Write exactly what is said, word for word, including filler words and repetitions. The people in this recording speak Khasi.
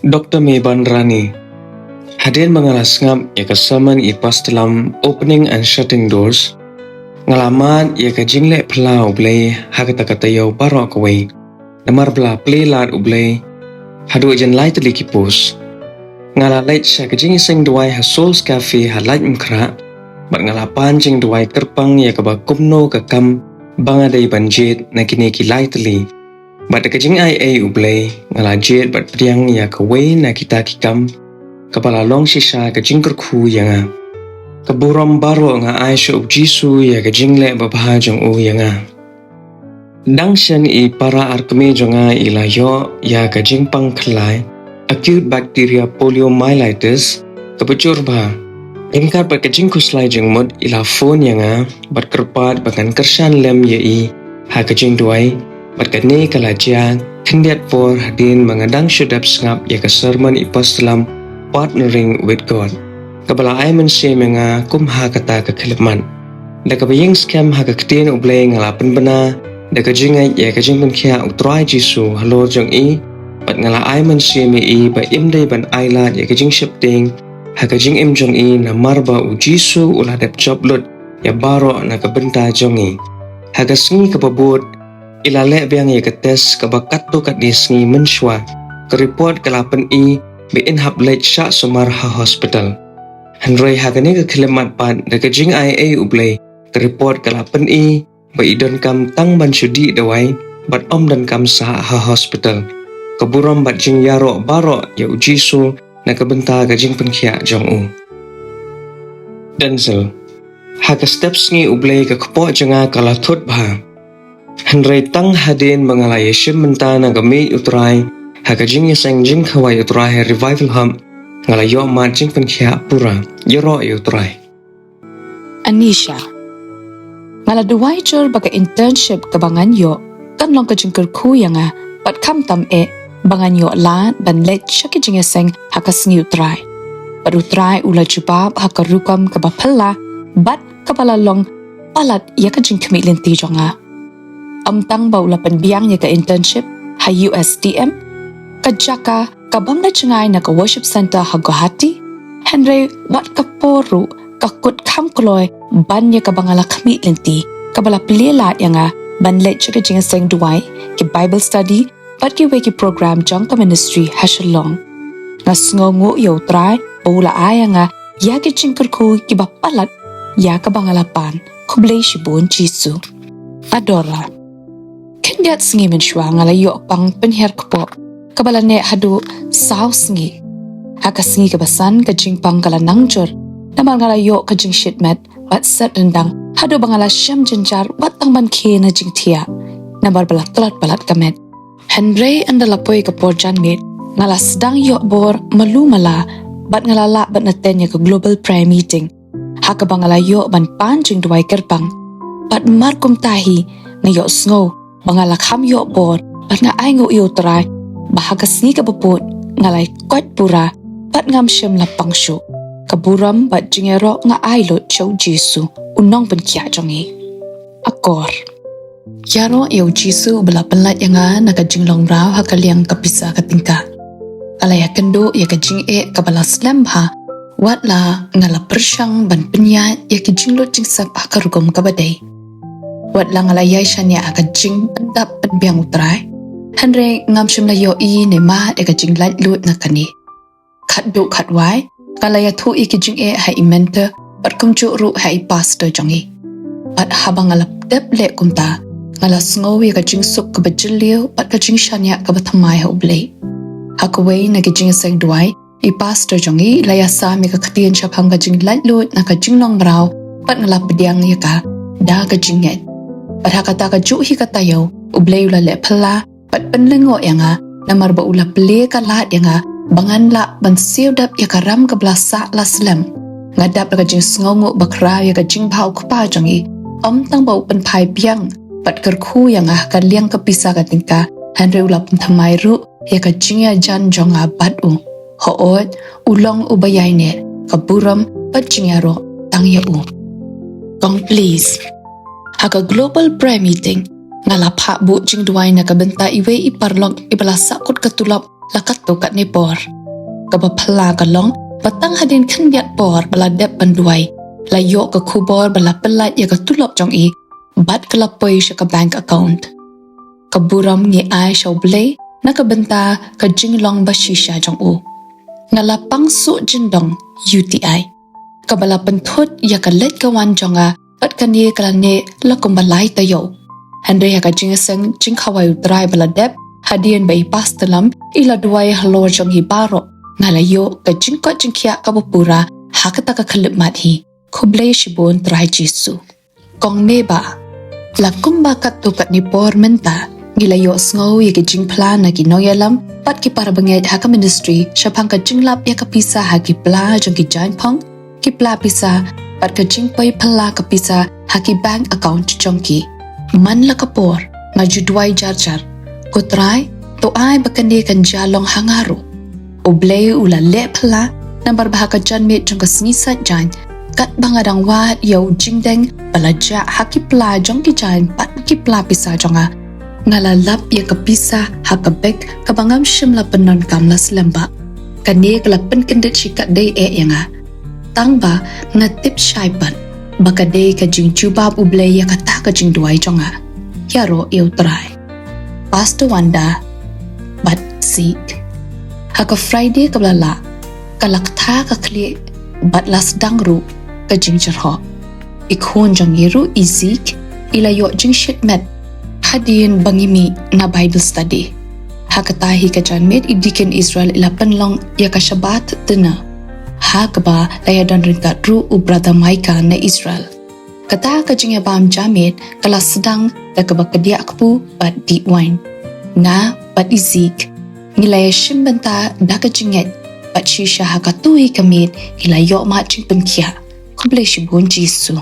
Doctor Meban Rani. Hadien ba nga la sngap ïa ka sermon i Pastalam Opening and Shutting Doors, nga la mad ïa ka jingleh phylla U Blei ha kata ka taïew baroh kawei. Namar ba la plie lad U Blei haduh jan lai tylli ki post. Nga la leit sha ka jingïaseng duwai ha Soul's Cafe ha Laitumkhrah, bad nga la pan jingduwai kyrpang ïa kaba kumno ka kam ba nga dei ban jied na kine ki lai tylli. Bad da ka jingaiei U Blei, nga la jied bad pdiang ïa kawei na kita ki kam kaba la long shisha ka jingkyrkhu ïa nga. Ka burom baroh nga ai sha U Jisu ïa ka jingleh babha jong u ïa nga. Dang shen i para arkmie jong nga i la ïoh ïa ka jingpang khyllai, acute bacteria poliomyelitis, kaba jur bha. Ryngkat bad ka jingkhuslai jingmut i la phone ïa nga bad kyrpad ba ngan kyrshan lem ïa i ha ka jingduwai, bad kane ka la jia khyndiat por hadien ba nga dang shu dep sngap ïa ka sermon i Pastalam Partnering with God, kaba la ai mynsiem ïa nga kum ha kata ka khyllipmat. Da kaba ïeng skhem ha ka ktien U Blei nga la pynbna da ka jingngeit ïa ka jingpynkhiah U Trai Jisu halor jong i, bad nga la ai mynsiem ïa i ba im dei ban ai lad ïa ka jingsheptieng ha ka jingim jong i, namar ba U Jisu u la dep jop lut ïa baroh na ka bynta jong i. Ha ka sngi kaba bud, i la leh biang ïa ka test kaba katto katne sngi mynshuwa. Ka report ka la pyni ba in hap leit shah sumar ha hospital. Hynrei ha kane ka khyllipmat pat, da ka jingaiei U Blei, ka report ka la pyni ba i donkam tang ban shu dih dawai bad ym donkam sah ha hospital. Ka burom bad jingïaroh baroh ïa U Jisu na ka bynta ka jingpynkhiah jong u. Denzel. Ha ka step sngi U Blei ka kpoh jong nga ka la thut bha. Hynrei tang hadien ba nga la ïashim bynta na ka miej U Trai ha ka jingïaseng jingkhawai U Trai ha Revival Hub, nga la ïoh mad jingpynkhiah pura. Ïaroh ïa U Trai. Anisha. Nga la duwai jur ba ka internship kaba ngan ïoh kan long ka jingkyrkhu ïa nga, bad khamtam eh ba ngan ïoh lad ban leit sha ki jingïaseng ha ka sngi U Trai. Bad U Trai u la jubab ha ka rukom kaba phylla bad kaba la long palat ïa ka jingkhmih lynti jong nga. Ym tang ba u la pynbiang ïa ka internship ha U S T M, ka jaka ka bym da jngai na ka Worship Centre ha Guwahati, hynrei wat ka por ruh ka kut kham kloi ban ïa kaba nga la khmih lynti, kaba la plie lad ïa nga ban leit sha ki jingïaseng duwai, ki Bible study, bad kiwei ki program jong ka ministry ha Shillong. Nga sngewnguh ïa U Trai ba u la ai ïa nga ïa ki jingkyrkhu kiba palat ïa kaba nga la pan. Khublei shibun Jisu. Adora. Khyndiat sngi mynshuwa nga la ïoh pang pynhiar kpoh kaba la neh haduh saw sngi. Ha ka sngi kaba san ka jingpang ka la nang jur, namar nga la ïoh ka jingshit met bad set ryndang haduh ba nga la shem jynjar wat tang ban khie na jingthiah, namar ba la tlot palat ka met. Hynrei ynda la poi ka por janmiet, nga la sdang ïoh bor malu mala bad nga la lah ban attend ïa ka Global Prayer Meeting, ha kaba nga la ïoh ban pan jingduwai kyrpang. Bad mar kumta hi, nga ïohsngew ba nga la kham ïoh bor bad nga ainguh ïa U Trai ba ha ka sngi kaba bud nga la koit pura bad ngam shym la pang shuh. Ka burom bad jingïaroh nga ai lut sha U Jisu, U Nongpynkhiah jong ngi. Akor. Ïaroh ïa U Jisu uba la pynlait ïa nga na ka jinglong mraw ha ka liang ka pisa ka tyngka. Ka la ïakynduh ïa ka jingeh kaba la slem bha, wat la nga la pyrshang ban pynïaid ïa ki jinglut jingsep ha ka rukom kaba dei. Wat la nga la ïai shaniah ha ka jingpyndap pynbiang U Trai, hynrei ngam shym la ïohi ne mad ïa ka jinglaitluid na kane. Khatduh khatwai, nga la ïathuh ïa ki jingeh ha i mentor bad kumjuh ruh ha i pastor jong ngi. Bad haba nga la dep leh kumta, nga la sngew ïa ka jingsuk kaba jylliew bad ka jingshaniah kaba thymmai ha U Blei. Ha kawei na ki jingïaseng duwai, i pastor jong ngi la ïasam ïa ka ktien shaphang ka jinglaitluid na ka jinglong mraw, bad nga la pdiang ïa ka da ka jingngeit. Bad ha kata kajuh hi ka taïew, U Blei u la leh phylla bad pynlyngngoh ïa nga, namar ba u la plie ka lad ïa nga ba ngan lah ban siew dep ïa ka ram kaba la sah la slem. Nga dap da ka jingsngewnguh ba khraw ïa ka jingbha U Kpa jong ngi, ym tang ba u pynphai biang bad kyrkhu ïa nga ha ka liang ka pisa ka tyngka, hynrei u la pynthymmai ruh ïa ka jingïajan jong nga bad u. Hooid, u long uba ïaineh, ka burom bad jingïaroh tang ïa u. Kong please. Ha ka Global Prayer Meeting, nga la phah buh jingduwai na ka bynta iwei i paralok iba la sahkut ka tulop la katto katne por. Kaba phylla ka long ba tang hadien khyndiat por ba la dep ban duwai, la ïoh ka khubor ba la pyllait ïa ka tulop jong i bad ka la poi sha ka bank account. Ka burom ngi ai sha U Blei na ka bynta ka jinglong ba shisha jong u. Nga la pang suh jyndong U T I, kaba la pynthut ïa ka leit ka wan jong nga, bad kane ka la neh la kumba lai taïew. Hynrei ha ka jingïaseng jingkhawai U Trai ba la dep, hadien ba i Pastor Lam i la duwai halor jong ngi baroh, nga la ïoh ka jingkoit jingkhiah kaba pura ha kata ka khyllipmat hi. Khublei shibun Trai Jisu. Kong Meba, la kumba katto katne por mynta, ngi la ïohsngew ïa ki jingphla na ki nongïalam bad ki para bangeit ha ka ministry shaphang ka jinglap ïa ka pisa ha ki pla jong ki jaiñphong, ki pla pisa bad ka jingpoi phylla ka pisa ha ki bank account jong ki. Man la ka por nga ju duwai jar jar, ko Trai, to ai ba kane kan jia long ha nga ruh. U Blei u la leh phylla, namar ba ha ka janmiet jong ka sngi Saitjaiñ, katba nga dang wad ïa u jingdeng ba la jah ha ki pla jong ki jaiñ bad ki pla pisa jong nga, nga la lap ïa ka pisa ha ka bek kaba ngam shym la pyndonkam la slem bha. Kane ka la pynkyndit shikatdei eh ïa nga. Tang ba nga tip shai pat ba ka dei ka jingjubab U Blei ïa kata ka jingduwai jong nga. Ïaroh ïa U Trai. Pastor Wanda bad Zik. Ha ka Friday kaba la lah, ka la ktah ka khlieh bad la sdang ruh ka jingjyrhoh. I khun jong ngi ruh i Zik i la ïoh jingshit met hadien ba ngi mih na Bible study. Ha kata hi ka janmiet i Deacon Israel i la pynlong ïa ka Shabbat dinner, ha kaba la ïadon ryngkat ruh u Brother Micah na Israel. Kata ka jingïabam janmiet ka la sdang da kaba kdiah kpu bad dih wain. Nga bad i Zik ngi la ïashim bynta da ka jingngeit, bad shisha ha kato hi ka miet ngi la ïoh mad jingpynkhiah. Khublei shibun Jisu.